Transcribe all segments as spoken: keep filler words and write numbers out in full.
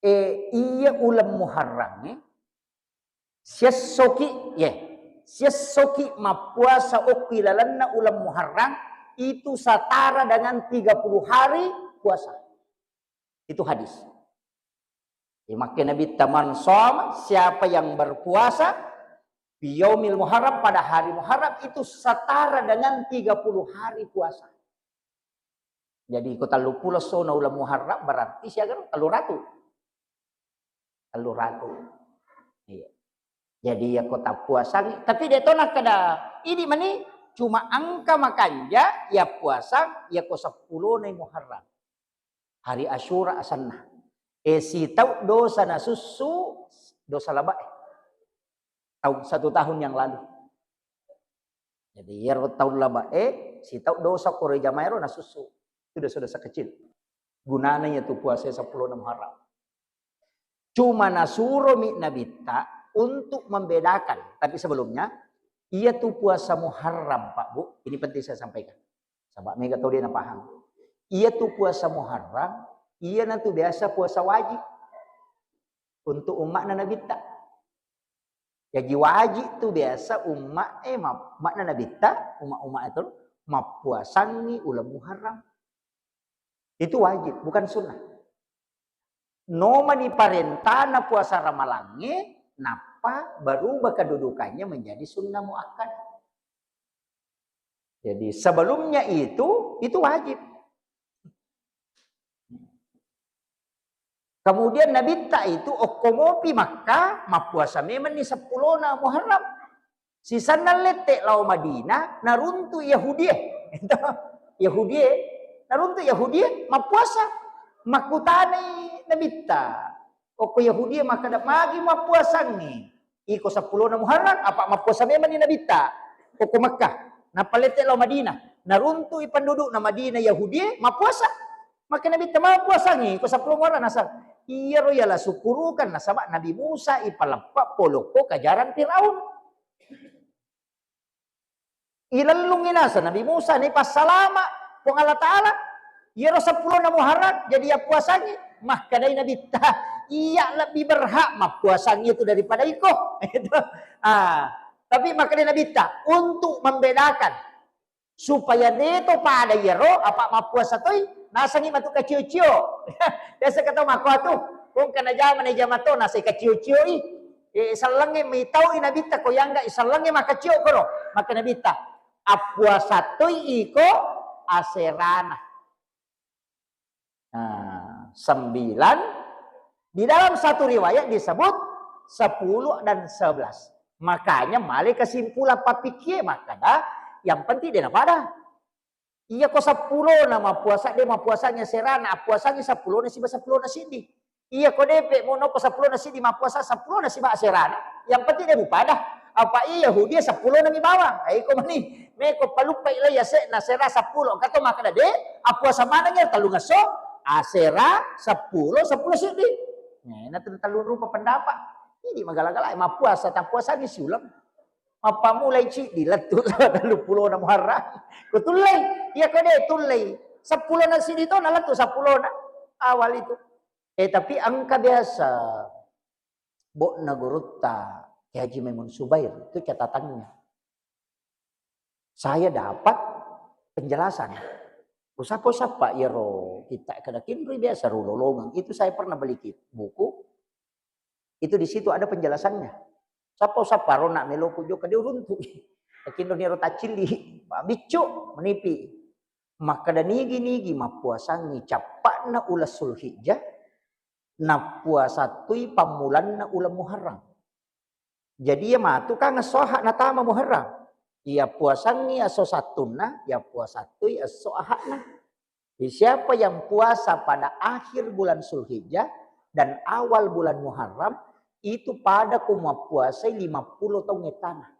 Eh, iya uleng Muharram, eh, siessoki, ye, siessoki mappuasa okki lalenna uleng Muharram, itu setara dengan tiga puluh hari puasa. Itu hadis. Ya, makkeda Nabitta, "Man shoma," siapa yang berpuasa, "fi yaumil Muharram," pada hari Muharram, itu setara dengan tiga puluh hari puasa. Jadi, ko telluppulo essona uleng Muharram, berarti siaga ro? Telluratu. Telluratu. Iya. Jadi, iya ko tappuasangi, tapi de to nakkeda, "Idi mani, cuma engka makanja iya puasang, iya ko seppulona Muharram." Hari Asyura asenna. Eh, sitau dosa nasussu, dosa labae. Tahun, satu tahun yang lalu. Jadi, iyaro taung labae, sitau dosa koro jamaero nasussu. Itu dosa-dosa kecil. Gunana iyatu puasa seppulona Muharram. Cuma nasuromi Nabitta untuk membedakan. Tapi sebelumnya, iyatu puasa Muharram, Pak Bu, ini penting saya sampaikan. Sabab mega tau de napahang. Iyatu puasa Muharram, iyanatu biasa puasa wajib untuk umma'na Nabitta. Jaji wajib tu biasa umma, eh, ma-, umma'na Nabitta, umma-umma itu mappuasangi uleng Muharram. Itu wajib, bukan sunnah. Nomani parentana puasa Ramalangnge, nappa berubah kedudukannya menjadi sunnah muakkad. Jadi sebelumnya itu, itu wajib. Kemudian Nabitta itu okko mopi Makkah, mappuasa memenni seppulona Muharram. Sisenna lette lao Madinah, naruntu Yahudie. Yahudie, naruntu Yahudie mappuasa. Makkutanai Nabitta, okko Yahudie makkeda, "Magi mappuasangngi?" Iko seppulona Muharram, apa mappuasa memenni Nabitta okko Makkah. Nappa lette lao Madinah, naruntui pendudukna Madinah Yahudie mappuasa. Makkeda Nabitta, "Mappuasangngi ko seppulo Muharram?" Naseng, "Iyaro yala sukkurukan, nasaba Nabi Musa ipaleppa polokko kajarang Firaun." Ilellungngi naseng Nabi Musa, naipassalama Puang Allah Ta'ala. Iyaro seppulona Muharram jadi yappuasangngi. Makkedai Nabitta, "Iya lebbi berhak mappuasangngi itu daripada iko." Itu. Ah, tapi makkedai Nabitta, untuk membedakan, supaya deto pada iyaro, apa mappuasa toi, nasengngi matu kacio-cio. Biasa kata mako atu, kong kana jama na jama to, nasai kacio-cio i. Eh, sellengnge mitau i Nabitta, ko yangga i sellengnge makacio koro. Maka Nabitta, "Appuasa toi iko aserana." Nah, sembilan, di dalam satu riwayat disebut sepuluh dan sebelas. Makanya male kesimpulan pappikie makkeda, yang penting de napada. Iya ko seppulona mappuasa, de mappuasangngi aserana, appuasangngi seppulona siba seppulona siddi. Iya ko depe mo noko seppulona siddi mappuasa, seppulona siba aserana. Yang penting de mupada. Apa iya Yahudi seppulona mi bawang. Ai ko mani, meko paluppai lai ase'na asera seppulo. Engka to makkeda de, appuasa manengngi tellungesso, asera seppulo, seppulo siddi. Nah, na tellu rupa pendapat. Jadi magala-gala mappuasa, tappuasangngi siuleng. Mappamulai ciddi lettu tellupulona Muharram. Ko tullei, iya ko de tullei. Seppulona siddi to na lettu seppulona awal itu. Eh, tapi engka biasa bo'na gurutta Kiai Haji Maimun Subair, itu catatannya. Saya dapat penjelasan. Usappa-usappa iyaro kitta kada kinrui biasa rulolongeng. Itu saya pernah beli kit-, buku. Itu di situ ada penjelasannya. Sappa-usappa ro nak meloku jokka de uruntu. Kinro niro taccilli. Biccu menipi. Makkeda nigi-nigi mappuasangngi cappa'na uleng Sulhijjah, nappuasa tui pammulanna uleng Muharram. Jadi iya matu kan esso Ahad natama Muharram. Iya puasangngi esso Sattunna, iya puasa tui esso Ahadna. Jadi siapa yang puasa pada akhir bulan Sulhijjah dan awal bulan Muharram, itu pada ko mappuasai lima puluh taung ettana.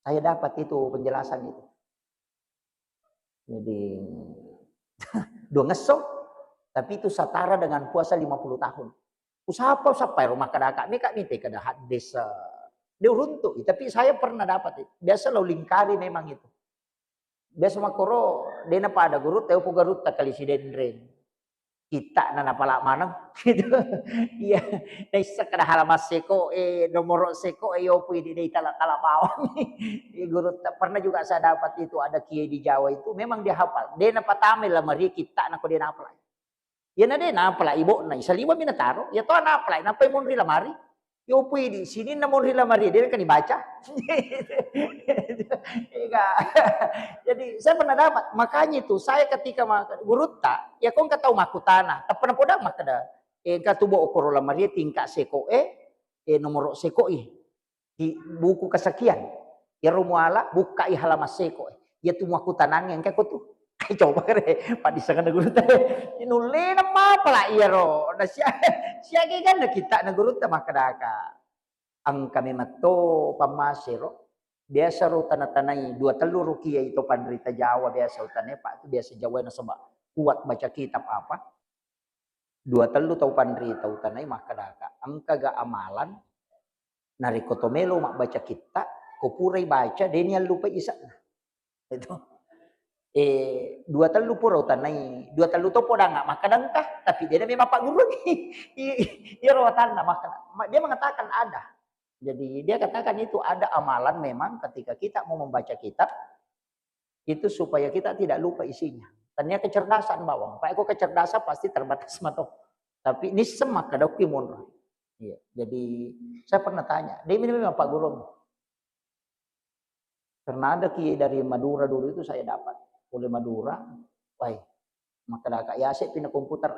Saya dapat itu penjelasan itu. Jadi, dua ngesso, tapi itu setara dengan puasa lima puluh tahun. Usappa-usappa ero makkadaka, meka mite kada hadis, eh, de uruntu, tapi saya pernah dapat itu. Biasa lo lingkari memang itu. Biasa makkoro, dena pada gurutta, upo gurutta kali Sidenreng. Kitta na napala maneng. Gitu. Iya, naisseng kada halaman seko e, nomoro seko e, yopu idi dei tala-tala bawang. Iya, guru, pernah juga saya dapat itu, ada kiai di Jawa itu memang dia hafal. Dia napatama lamari kitta na ko dia napala. Iya na dia napala ibokna, saliwa mi nataro, iya to napala, napai monri lamari. Yopu idi sininna monri lamari, dia kan dibaca. Iya. Jadi saya pernah dapat, makanya itu saya ketika ma-, gurutta, ya ko engka tau makkutana, teppana podang makkeda, eh, engka tu bo okoro lamari tingkat seko e, eh, nomoro seko i. Di buku kesekian. Iyaro muala, bukkai halaman seko e. Iya tu muakkutanangnge engka ko tu. Coba kare, paddissengenna gurutta. Nullena mapala iyaro. Na sia-, siaga ganna kitta na gurutta makkedaka. Engka memetto pammasero. Biasa ro tana-tanai dua tellu ro kiai to panrita Jawa biasa utanai, Pak, tu biasa Jawa nasaba kuat baca kitab apa. Dua tellu tau panrita utanai makkedaka, engkaga amalan narekko to melo mabbaca kitta, ko purai baca, de niallupai ise'na. Itu. Eh, dua tellu pura utanai, dua tellu to podang makkeda engka, tapi de na memang pagguruangngi. I-, i-, iyaro watanna makkeda, ma-, dia mengatakan ada. Jadi dia katakan itu ada amalan memang ketika kita mau membaca kitab, itu supaya kita tidak lupa isinya. Tania kecerdasan bawang. Pak, ko kecerdasan pasti terbatas mato. Tapi nisseng makkeda okki monro. Iya. Jadi saya pernah tanya, dia ini memang Pak Guru. Karena ada kiai dari Madura dulu itu saya dapat. Oleh Madura, wai, makkedaka yase pindah komputer.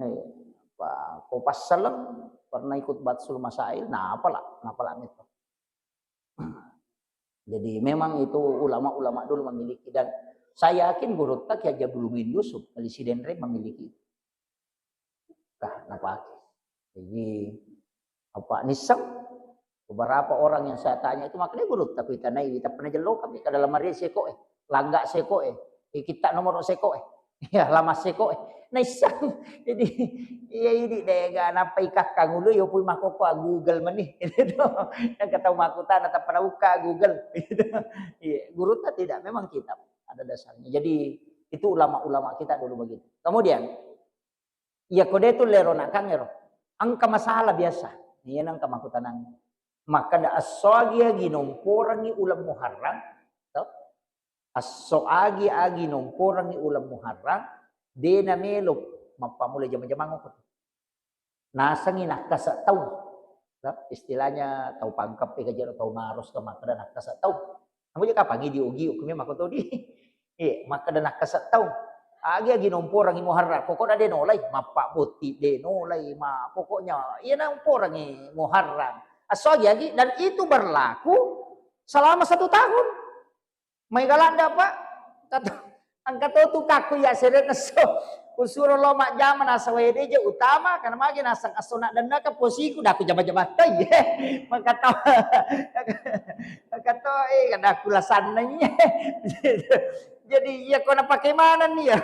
Eh, pa-, ko passaleng pernah ikut Batsul Masail, nah apalah, nah apalah itu. Jadi memang itu ulama-ulama dulu memiliki, dan saya yakin gurutta Kiai Haji Abdul Muin Yusuf, Kali Sidenreng memiliki itu. Nah, napake. Jadi apa nisseng beberapa orang yang saya tanya itu, makanya gurutta kuitanai, tapi pernah jelo kami ke dalam hari seko eh, langga seko eh, kitta nomor seko eh. Ya, lama seko eh. Naisseng. Jadi iya idi dega napa ikakkang ulu yo pui makoko Google meni. Gitu. Yang ketahu makuta na tappa nauka Google. Gitu. Iya, gurutta tidak, memang kitab ada dasarnya. Jadi itu ulama-ulama kita dulu begitu. Kemudian iya ko de tu lero nakang ero. Engka masalah biasa. Iya nang kamakutanang. Maka da esso agi-agi nomporangi uleng Muharram, to? Esso agi-agi nomporangi uleng Muharram, de namelo mappamula jama-jamang okko. Nasengi nakkasa tau. To? Istilahnya tau pangkep e kajero tau maros ke makkeda nakkasa tau. Namu je kapang idi ogi okumi makkotodi. Iya, makkeda nakkasa tau. Agi-agi nomporangi Muharram, pokokna de nolai, mappa botti de nolai, ma pokoknya iya nomporangi Muharram. Esso agi-agi, dan itu berlaku selama satu tahun. Mai galanda, Pak. Kata, engka to tu kakku iya seret nesso. Kusuro lo majjama nasaba ede je utama, karena magi naseng esso na dennaka posiku, daku jama-jama tai. Maka to, maka to, eh, daku lasanna iya. Jadi iya ko napake maneng iya.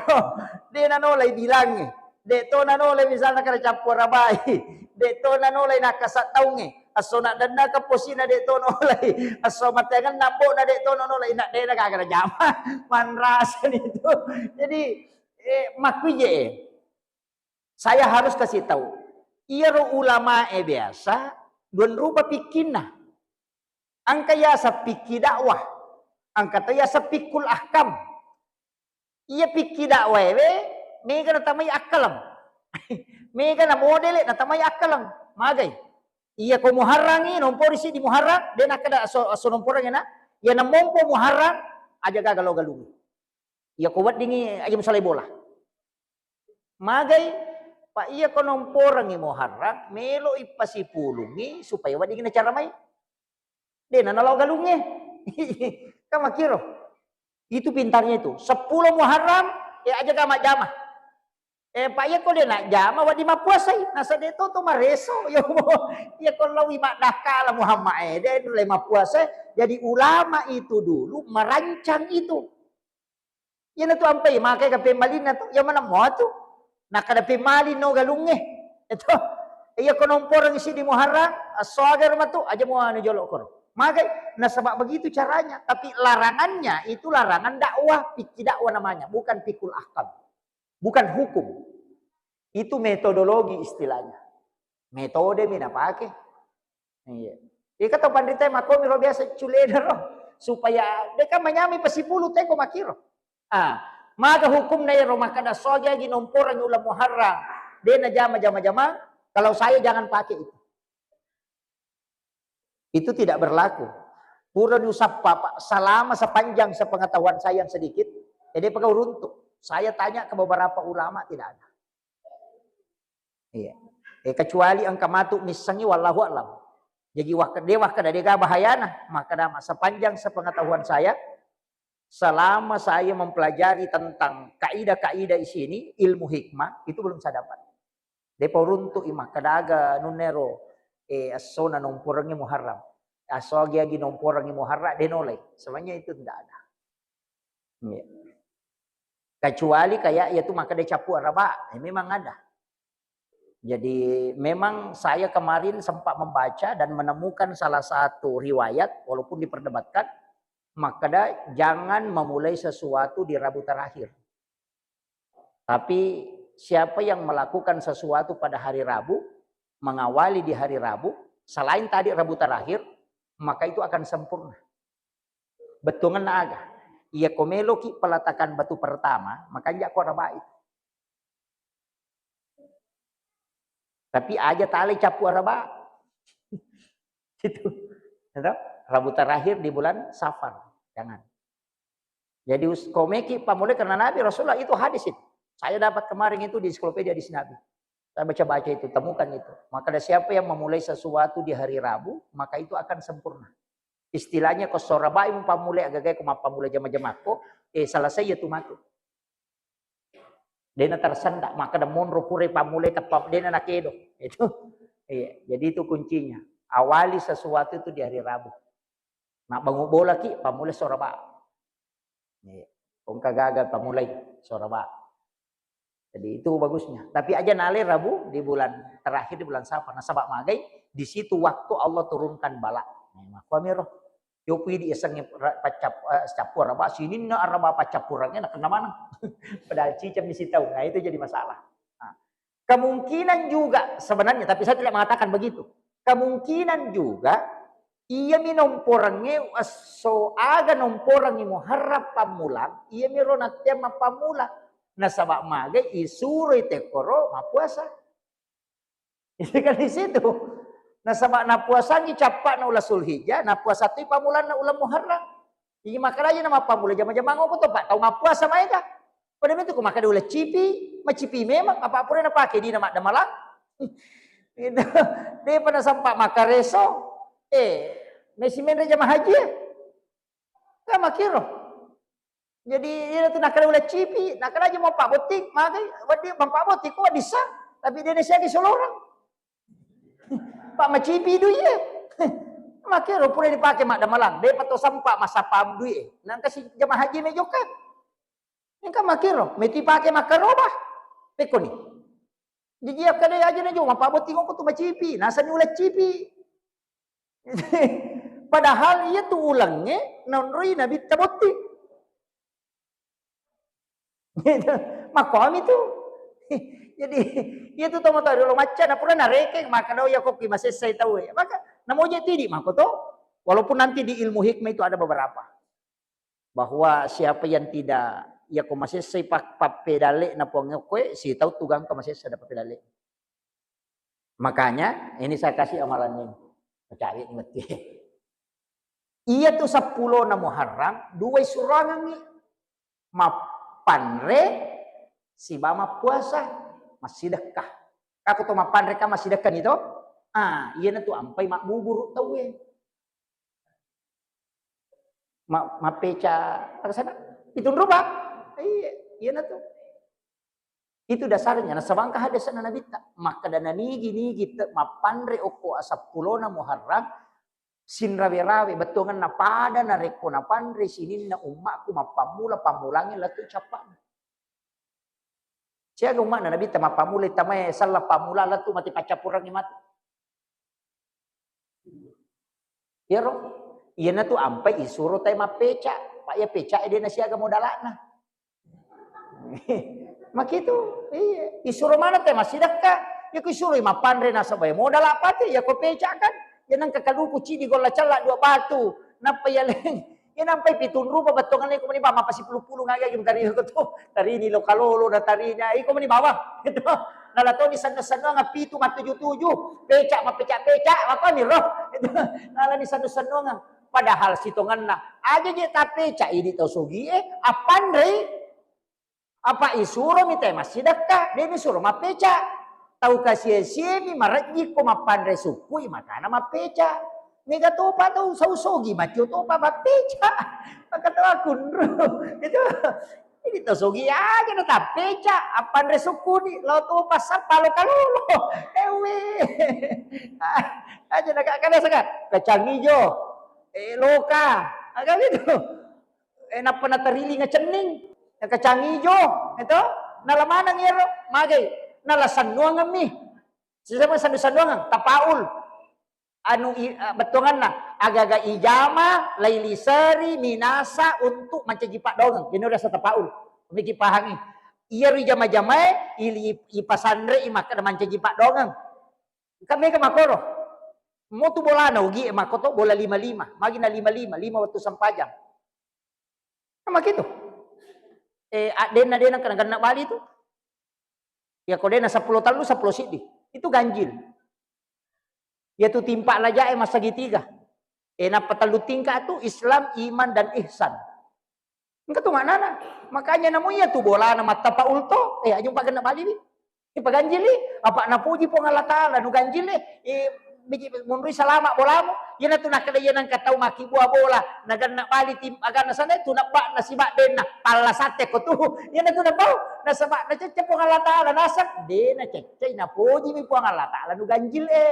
De nanolai bilangnge. De to nanolai misalna kare cappura bai. De to nanolai nakkasa taungnge. Esso na dennaka posina de to nolai. Esso matengenna ambo'na de to nolai. Na de na gaga najama. Manrasani tu. Jadi, eh, makkuije, eh. Saya harus kasih tahu. Iyaro ulamae biasa dua rupa pikkinna. Engka yaseng pikki dakwah, engka to yaseng fiqhul ahkam. Iya pikki dakwaewe, mega natamai akkaleng. Mega na modele natamai akkaleng. Magai. Iya ko Muharrangi, nompori siddi Muharrang, de nakkeda esso, esso nomporangi na. Iya namompo Muharrang, aja gaga lo galung. Iya ko weddingi aja musalai bola. Magai, Pak, iya ko nomporangi Muharrang, melo ipasipulungi supaya weddingi nacara mai. De na nalao galungnge. Kan makkiro. Itu pintarnya itu. Seppulo Muharram, ya aja ka majjama. Eh, Pak, iya ko de najjama, wedding mappuasai. Nasa de to to mareso. Yo, iya ko lawi maddakkala Muhammad, eh, de le mappuasai. Jadi ulama itu dulu merancang itu. Iyanatu ampai makai ka pemmalinna tu, iya maneng mua tu. Nakkeda pemmaling no galungnge. Eto. Iya ko nomporeng siddi Muharram, esso aga ro matu, aja mua anu jolo koro. Magai, nasaba begitu caranya, tapi larangannya itu larangan dakwah, fikih dakwah namanya, bukan fikul ahkam. Bukan hukum. Itu metodologi istilahnya. Metode mi napake. Iya. Ika to panrita makkomi ro biasa culena ro. Supaya deka manyamai pasipulu teko makiro. Ah, maka hukumna ero makkeda sogi agi nomporangi uleng Muharram. De najama jama-jama. Kalau saya jangan pakai itu. Itu tidak berlaku. Pura diusappa, Pak, selama sepanjang sepengetahuan saya yang sedikit, jadi pakai uruntu. Saya tanya ke beberapa ulama, tidak ada. Iya. Eh, kecuali engka matu missengi, wallahu a'lam. Jadi wakka de wakka de ga bahayana, maka dama sepanjang sepengetahuan saya, selama saya mempelajari tentang kaidah-kaidah di sini, ilmu hikmah, itu belum saya dapat. Depa uruntu'i makkadaga nunnero, eh, essona nomporengngi Muharram. Esso agi-agi nomporengngi Muharram, de nolai. Sebenarnya itu tidak ada. Iya. Kecuali kayak ya itu makkeda cappu araba, eh, memang ada. Jadi memang saya kemarin sempat membaca dan menemukan salah satu riwayat, walaupun diperdebatkan, makkeda jangan memulai sesuatu di Rabu terakhir. Tapi siapa yang melakukan sesuatu pada hari Rabu, mengawali di hari Rabu, selain tadi Rabu terakhir, maka itu akan sempurna. Bettuangenna aga? Iya ko meloki peletakan batu pertama, makanja ko arabai. Tapi aja talai cappu araba. Itu. Gitu. Rabu terakhir di bulan Safar. Jangan. Jadi us-, komeki pamulai karena Nabi Rasulullah itu hadis itu. Saya dapat kemarin itu di ensiklopedia hadis Nabi. Saya baca-baca itu, temukan itu. Maka ada siapa yang memulai sesuatu di hari Rabu, maka itu akan sempurna. Istilahnya ko sorabai mupamulai agagai ko mappamulai jama-jamakko, eh, selesai ya tu matu. Dena tersendak, maka de monro pura pamulai teppa dena nakedo. Itu. Iya, jadi itu kuncinya. Awali sesuatu itu di hari Rabu. Mabbangung bolaki, pamulai soraba. Iya. Engka gagal pamulai soraba. Jadi itu bagusnya. Tapi aja nale Rabu di bulan terakhir di bulan Safar. Nasaba magai di situ waktu Allah turunkan bala. Nah, makkuamiro. Yopi di esengnge ra-, paccap-, eh, cappu araba, sininna araba paccappurangnge nakenna maneng. Padahal cicemmi sitaung. Nah, itu jadi masalah. Nah, kemungkinan juga sebenarnya, tapi saya tidak mengatakan begitu. Kemungkinan juga, iyami nomporengnge esso aga nomporengngi Muharram pammulang, iyamiro nattea mappammula. Nasaba magai isuroi tekkoro mappuasa. Itu kan di situ. Nasaba napuasangi cappa'na uleng Zulhijjah, napuasa toi pammulanna uleng Muharram. Iya, makkedai na mappammula jama-jamang okko to, Pak, tau mappuasa maega. Pada metu ko makkeda uleng cipi, macipi memang, apa pura napake dina maddamalang. Itu. Depa nasempa makkareso. Eh, mesi menre jama haji ya? Kan makkiro. Jadi, iyana tu nakkeda uleng cipi, nakkeda aja mau pabbotting, magai, wedding mau pabbotting, ko wedding sa, tapi de nasiagi solorang. Pak macipi dui e. Makkiro pura dipake maddamalang, depa to sempa massappa dui e. Nangka si jama haji me jokka. Engka makkiro, meti pake makkaroba. Pekkoni. Jaji akkeda aja na jo, mappabotting okko tu macipi, nasani uleng cipi. Padahal iya tu ulengnge naonroi Nabitta botting. Gitu. Makkuami tu. Jadi, iya tu tomatoa riolo macca, na pura narekeng, makkeda, "Oh, iya ko ki masessai tau e." Maka, namoje tu idi makko to. Walaupun nanti di ilmu hikmah itu ada beberapa. Bahwa siapa yang tidak, iya ko masessai pa-, pappedalle'na Puang okko e, sitau tu gangka masessa ada pappedalle'na. Makanya, ini saya kasih amalan ini. Percaya ni mati. Iya tu seppulona Muharram, dua surangangi. Mappanre, siba mappuasa, massidekka. Kako to mappanre kan massidekka ni to? Ah, iyana tu ampai mabbuburu tau e. Ma-, mappeca, aga sana? Pitung rupa? Iya, iyana tu. Itu dasarnya, nasaba engka hadesna Nabitta. Makkeda nanigi-nigi te-, mappanre okko aseppulona Muharram, sinrawe-rawe, bettuangenna pada narekko napanre sininna ummakku mappammula pammulangnge lettu cappa'na. Siaga umma'na Nabitta mappammula tamae sella pammula lettu mate paccappurangngi matu. Iyaro, iyana tu ampai isuro tae mappeca, pa iya peca e de nasiaga modala'na. Makitu, iya. Isuro maneng te massidekka. Iya ko isuroi mappanre nasaba iya modal apa te, iya ko peca kan. Iya nengka kaluku cidi golla cella dua batu. Nappa iya leng. Iya nampai pitung rupa bettuanna iko meni bawang mappa sipulu-pulu ngagai tari ko tu. Tarini lo kalolo na tarini. Iko meni bawang. Gitu. Nala toni senno-sennoang pitu mattuju-tuju. Peca mapeca-peca. Apa ni roh. Gitu. Nala ni senno-sennoang. Padahal sitonganna. Aja je tapeca ini tau sogi e. Appanrei. Apa isuromi te massidekka, de' misuro mappeca. Tau kasia-siami marejjikko mappanre sukkui makana mappeca. Mega topa tau sau sogi macio topa mappeca. Maka tau akunru. Itu. Ini tau sogi aja na tappeca, appanre sukkuni, lao topa sappa lo kalolo. Ewe. Aja na kada saka, kacang ijo. Eh, loka. Aga gitu. Eh, nappa natarilinga cenning, na kacang ijo, eto, nala maneng iyaro, magai, nala sannuangemmi. Sisama sannu-sannuangeng, tapaul. Anu i-, eh, bettuanganna, agaga ijama, lailiseri, minasa untuk mancaji paddoangeng. Iyanu riaseng tapaul. Miki pahangi. Iyaro ijama-jamae, ili-, ipasanrei makkeda mancaji paddoangeng. Engka mega makkoro. Motu bolana ugi e makkoto bola lima lima. Magi na lima lima, lima wettu sempajang. Kan makitu. Eh, addenna de' nengka nagenna bali tu. Iya ko de' na seppulo tellu, seppulo siddi. Itu ganjil. Iya tu timpa laja e massegitiga. Eh, nappa tellu tingka tu Islam, iman, dan ihsan. Engka tu maknana. Makanya namu iya tu bolana mattapaul to. Eh, aja umpagenna bali wi. Ipaganjili, apa napuji Puang Allah Ta'ala, nu ganjil e, eh, biji munrui salama bolamu, iyana tu nakkeda iya nengka tau makkibua bola, nagenna bali tim, aganna sana tu nabba'na sibaddenna, palla satte ko tu, iyana tu nabau, nasaba nacecce Puang Allah Ta'ala, nasab, de' naceccei, napojimi Puang Allah Ta'ala, nu ganjil e.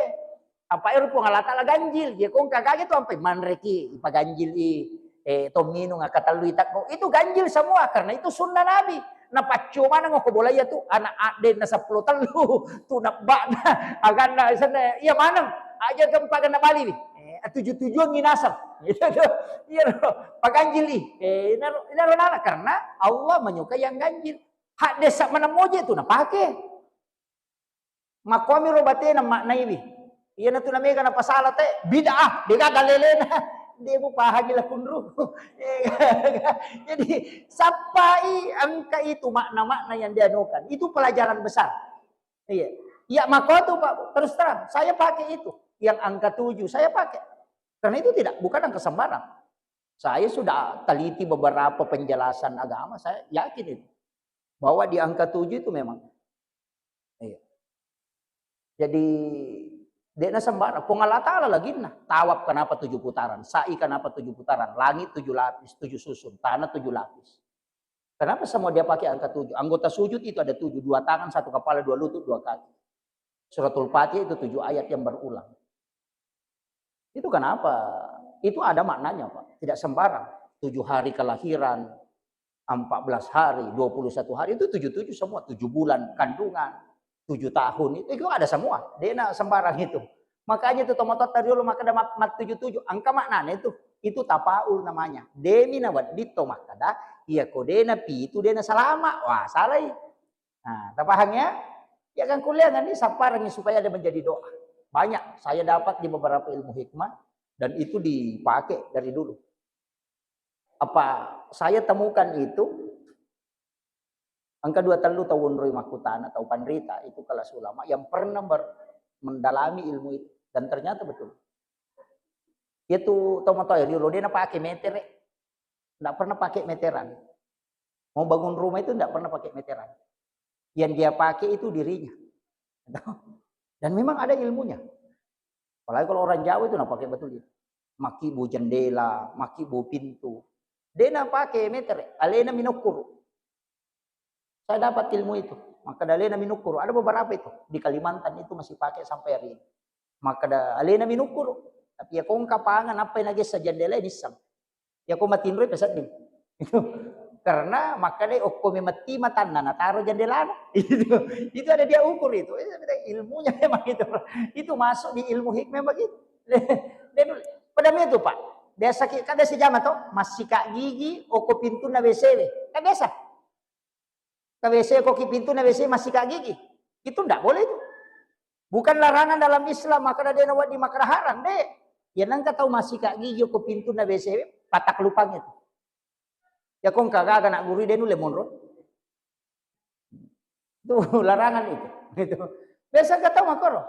Apa ero Puang Allah Ta'ala ganjil, iya ko engka gaga tu ampai manreki, ipaganjil i, eh, to minung, akkatellu itakko. Itu ganjil semua, karena itu sunnah Nabi. Napaccio maneng ko bola iya tu, anak addenna seppulo tellu, tu nabba'na, aganna senna, iya maneng, aja tempa ganna bali wi. Eh, tuju-tujuan nginaseng. Gitu tu. Iya ro, paganjil i. Eh, inaro, inaro nala, karena Allah menyukai yang ganjil. Hak desa mana moje tu napake. Makkuami ro batena maknaiwi. Iyana tu namega napasala te, bid'ah, de' gaga lelena. De' mupahangi lakunru. Jadi, sappai engka itu makna-makna yang dianukan. Itu pelajaran besar. Iya. Iya, makko tu, Pak, terus terang, saya pakai itu. Yang angka tujuh, saya pakai. Karena itu tidak, bukan angka sembarang. Saya sudah teliti beberapa penjelasan agama, saya yakin itu. Bahwa di angka tujuh itu memang. Iya. Jadi, de' na sembarang. Puang Allah Ta'ala laginna. Tawaf kenapa tujuh putaran? Sa'i kenapa tujuh putaran? Langit tujuh lapis, tujuh susun. Tanah tujuh lapis. Kenapa semua dia pakai angka tujuh? Anggota sujud itu ada tujuh. Dua tangan, satu kepala, dua lutut, dua kaki. Suratul Fatihah itu tujuh ayat yang berulang. Itu kenapa? Itu ada maknanya, Pak. Tidak sembarang. Tujuh hari kelahiran, empat belas hari, dua puluh satu hari, itu tujuh tujuh semua. Tujuh bulan kandungan, tujuh tahun, itu, itu ada semua. De' na sembarang itu. Makanya itu tomatoatta riolo makkeda mat-, mat tujuh tujuh. Angka maknanya itu. Itu tapaul namanya. De' mi nawedding to makkeda, iya ko de' na pitu, de' na salama. Wah, salai. Nah, tapahang ya? Ya kan kuliah nanti sapparangi supaya ada menjadi doa. Banyak saya dapat di beberapa ilmu hikmah dan itu dipakai dari dulu. Apa saya temukan itu, engka dua tellu tau onroi makkutana, tau panrita, itu kelas ulama yang pernah ber-, mendalami ilmu itu. Dan ternyata betul. Itu tau matoa riolo de' na pakai metere. Nggak pernah pakai meteran. Mau bangun rumah itu nggak pernah pakai meteran. Yang dia pakai itu dirinya. Dan memang ada ilmunya. Apalagi kalau orang Jawa itu na pakai betul dia. Makibu jendela, makibu pintu. De' na pakai metere, alena mi nukkuru. Saya dapat ilmu itu. Makkeda alena mi nukkuru. Ada beberapa itu. Di Kalimantan itu masih pakai sampai hari ini. Makkeda alena mi nukkuru. Tapi iya ko engka pangan, apa yang nagessa jendela nisseng. Iya ko matinroi pesedding. Karena makkeda okko mi metti matanna nataro jendelana. Itu, itu ada dia ukur itu. Ilmunya memang itu. Itu masuk di ilmu hikmah begitu. Pada itu, Pak. Biasa ki, kan biasa jama to, massika gigi, okko pintunna W C W. Kan biasa. Ka W C ko ki pintu na W C masika gigi. Itu ndak boleh itu. Bukan larangan dalam Islam, maka ada dena wadi makara haram, deh. Ya nangka tau masika gigi ko pintu na W C, patak lupang itu. Ya kong kagaga nak guru denu lemonro. Itu larangan itu. Itu. Biasa ka tau makoro.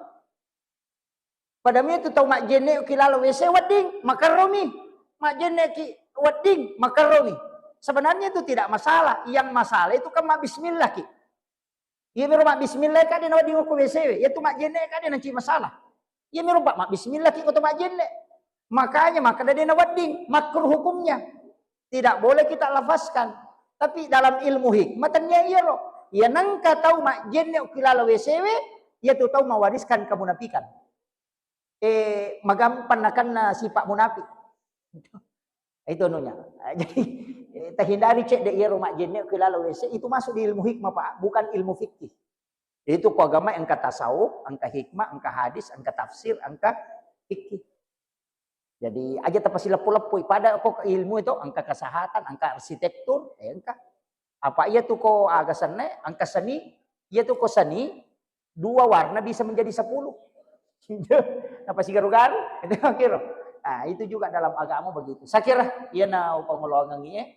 Padahal itu tau majjenne ki lalo W C wedding, makarromi. Majjenne ki wedding, makarromi. Sebenarnya itu tidak masalah. Yang masalah itu kan mabbismillah ki. Iya miro mabbismillah ka de na wedding ko W C we. Ya tu majjenne ka de nanti masalah. Iya miro pak mabbismillah ki ko to majjenne. Makanya maka de na wedding, makruh hukumnya. Tidak boleh kita lafazkan. Tapi dalam ilmu hikmah tania iyaro. Ya nangka tau majjenne ki lalo W C we, ya tu tau mewariskan kemunafikan. Eh, magampang nakanna sifat munafik. Itu anunya. Jadi, eh, tahindari cedde iyaro majjenne ki lalo W C, itu masuk di ilmu hikmah, Pak, bukan ilmu fikih. Itu ko agama engka tasawuf, engka hikmah, engka hadis, engka tafsir, engka fikih. Jadi, aja tapasileppo-leppoi. Pada ko ilmu itu, engka kesehatan, engka arsitektur, eh, engka. Apa iya tu ko aga senne, engka seni, iya tu ko seni, dua warna bisa menjadi sepuluh. Apa sigaru-garu? Itu kira. Nah, itu juga dalam agama begitu. Saya kira, iya na upangoloangengi, eh.